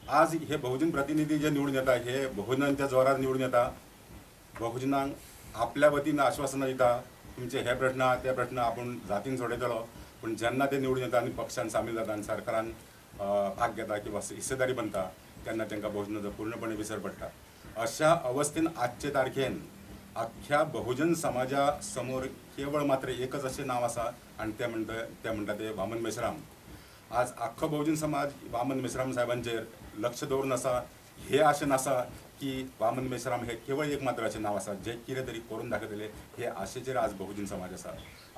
आज हे बहुजन प्रतिनिधी जे निवडून येता हे बहुजनांच्या जोरार निवडून येता, बहुजनांक आपल्या वतीन आश्वासनां दिता, तुमचे हे प्रश्न आहा ते प्रश्न आपूण जातीन सोडयतलो, पूण जेन्ना ते निवडून येता आनी पक्षान सामील जाता आनी सरकारान भाग घेता किंवा हिस्सेदारी बनता तेन्ना तांकां बहुजनाचो पूर्णपणे विसर पडटा। अशा अवस्थेन आजचे तारखेन अख्ख्या बहुजन समाजा समोर केवळ मात्र एकच अशें नांव आसा आनी ते म्हणटा ते वामन मेश्राम। आज आख्खो बहुजन समाज वामन मेश्राम साहेबांचेर लक्ष दवरून आसा। हे आशेन आसा की वामन मेश्राम हे केवळ एक मात्र अशें नांव आसा जे कितें तरी करून दाखयतले हे आशेचेर आज बहुजन समाज आसा।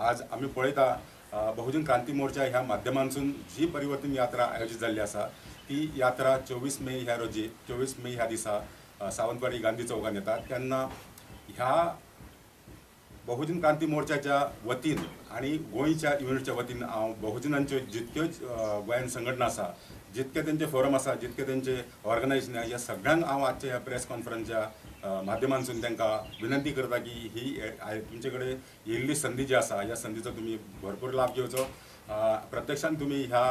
आज आमी पळयता बहुजन क्रांती मोर्चा ह्या माध्यमांतसून जी परिवर्तन यात्रा आयोजीत जाल्ली आसा ती यात्रा 24 मे ह्या रोजी 24 मे ह्या दिसा सावंतवाडी गांधी चौकान येता। तेन्ना ह्या बहुजन क्रांती मोर्चाच्या वतीन आनी गोंयच्या युनिटच्या वतीन हांव बहुजनांच्यो जितक्यो गोंयान संघटना आसा, जितके तेंचे फोरम आसा, जितके तेंचे ऑर्गनायजेशन आसा, ह्या सगळ्यांक हांव आजच्या ह्या प्रेस कॉन्फरन्सच्या माध्यमांतसून तांकां विनंती करता की ही तुमचे कडेन येयल्ली संदी जी आसा ह्या संदीचो तुमी भरपूर लाभ घेवचो। प्रत्यक्षान तुमी ह्या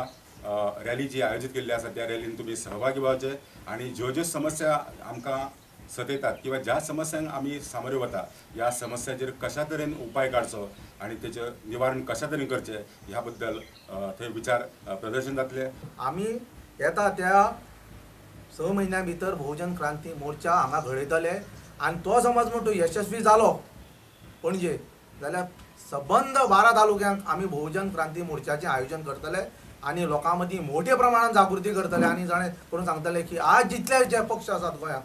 रॅली जी आयोजीत केल्ली आसा त्या रॅलीन तुमी सहभागी जावचे आनी ज्यो ज्यो समस्या आमकां सतयतात किंवा ज्या समस्यांक आमी सामोरे वता ह्या समस्याचेर कशा तरेन उपाय काडचो आनी तेचें निवारण कशा तरेन करचें ह्या बद्दल थंय विचार प्रदर्शन जातले। आमी येता त्या 6 म्हयन्या भितर बहुजन क्रांती मोर्चा हांगा घडयतले आनी तो समज म्हण तो यशस्वी जालो पणजे जाल्यार सबंद 12 तालुक्यांक आमी बहुजन क्रांती मोर्चाचें आयोजन करतले आनी लोकां मदीं मोठ्या प्रमाणान जागृती करतले आनी जाणें करून सांगतले की आज जितले जे पक्ष आसात गोंयांत,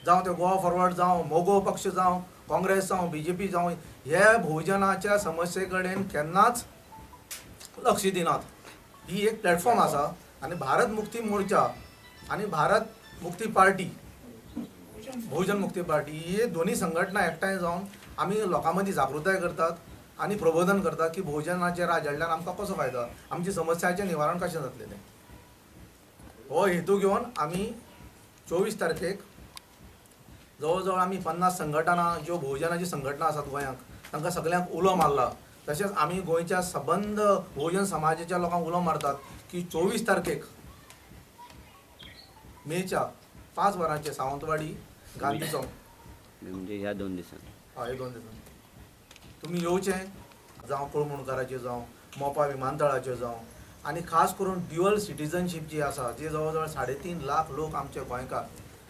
जावं ते गोवा फॉरवर्ड जावं, मोगो पक्ष जावं, काँग्रेस जावं, बीजेपी जावं, हे बहुजनाच्या समस्ये कडेन केन्नाच लक्ष दिनात। ही एक प्लॅटफॉर्म आसा आनी भारत मुक्ती मोर्चा आनी भारत मुक्ती पार्टी, बहुजन मुक्ती पार्टी हे दोन्ही संघटना एकठांय जावन आमी लोकां मदीं जागृताय करतात आनी प्रबोधन करतात की बहुजनाचे राज हाडल्यार आमकां कसो फायदो, आमची समस्याचें निवारण कशें जातलें तें। हो हेतू घेवन आमी 24 तारखेक जवळ जवळ आमी 50 संघटना ज्यो बहुजनाची संघटना आसात गोंयांत तांकां सगळ्यांक उलो मारला। तशेंच आमी गोंयच्या सबंद बहुजन समाजाच्या लोकांक उलो मारतात की 24 तारखेक मेच्या 5 वरांचेर सावंतवाडी गांधी चौक, म्हणजे ह्या 2 दिसांनी, हय ह्या 2 दिसांनी तुमी येवचें, जावं कोळमुणकाराचेर जावं, मोपा विमानतळाचेर जावं, आनी खास करून ड्युअल सिटीजनशीप जी आसा, जी जवळ जवळ 3.5 लाख लोक आमचे गोंयकार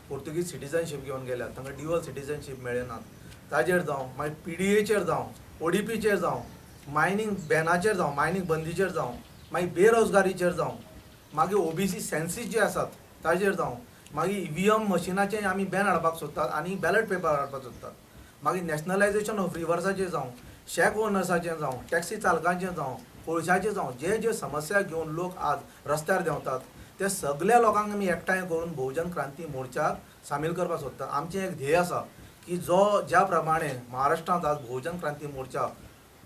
पोर्तुगीज सिटीजनशीप घेवन गेल्यात, तांकां ड्युअल सिटीजनशीप मेळना, ताजेर जावं, मागीर पीडीएचेर जावं, ओडीपीचेर जावं, मायनींग बॅनाचेर जावं, मायनींग बंदीचेर जावं, मागीर बेरोजगारीचेर जावं, मागीर ओबीसी सेन्सीस जे आसात ताजेर जावं, मागीर ईव्हीएम मशिनाचें आमी बॅन हाडपाक सोदतात आनी बॅलट पेपर हाडपाक सोदतात, मागीर नॅशनलायजेशन ऑफ रिवर्साचेर जावं, शॅक ओनर्साचें जावं, टॅक्सी चालकांचें जावं, कोळशाचें जावं, जे जे समस्या घेवन लोक आज रस्त्यार देंवतात ते सगळ्या लोकांक आमी एकठांय करून बहुजन क्रांती मोर्चाक सामील करपाक सोदतात। आमचें एक ध्येय आसा की जो ज्या प्रमाणे महाराष्ट्रांत आज बहुजन क्रांती मोर्चा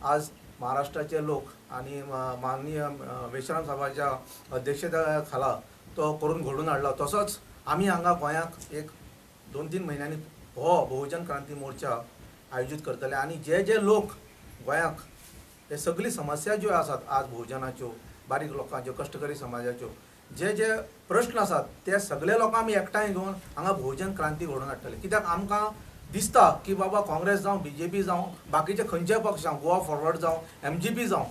आज महाराष्ट्राचे लोक आनी माननीय मेश्राम साहेबाच्या अध्यक्षते खाला तो करून घडोवन हाडला, तसोच आमी हांगा गोंयांत एक 2-3 म्हयन्यांनी हो बहुजन क्रांती मोर्चा आयोजीत करतले आनी जे जे लोक गोंयांक हे सगळी समस्या ज्यो आसात आज बहुजनाच्यो, बारीक लोकांच्यो, कश्टकरी समाजाच्यो जे जे प्रश्न आसात ते सगळे लोकांक आमी एकठांय घेवन हांगा बहुजन क्रांती घडोवन हाडटले। कित्याक आमकां दिसता की बाबा काँग्रेस जावं, बीजेपी जावं, बाकीचे खंयचे पक्ष जावं, गोवा फॉरवर्ड जावं, एमजीपी जावं,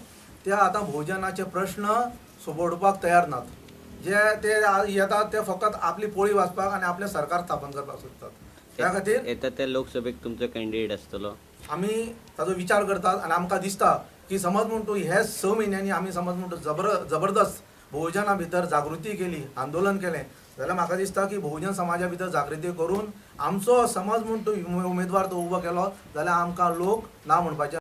ते आतां बहुजनाचे प्रश्न सोडोवपाक तयार नात। जे ते येतात ते फकत आपली पोळी वाचपाक आनी आपलें सरकार स्थापन करपाक सोदतात। त्या खातीर येता त्या लोकसभेक तुमचो कॅन्डिडेट आसतलो, आमी ताजो विचार करतात आनी आमकां दिसता की समज म्हण तूं हे 6 म्हयन्यांनी आमी समज म्हण तूं जबरदस्त बहुजना भितर जागृती केली, आंदोलन केलें जाल्यार म्हाका दिसता की बहुजन समाजा भितर जागृती करून आमचो समज म्हण तूं उमेदवार तो उबो केलो जाल्यार आमकां लोक ना म्हणपाचे।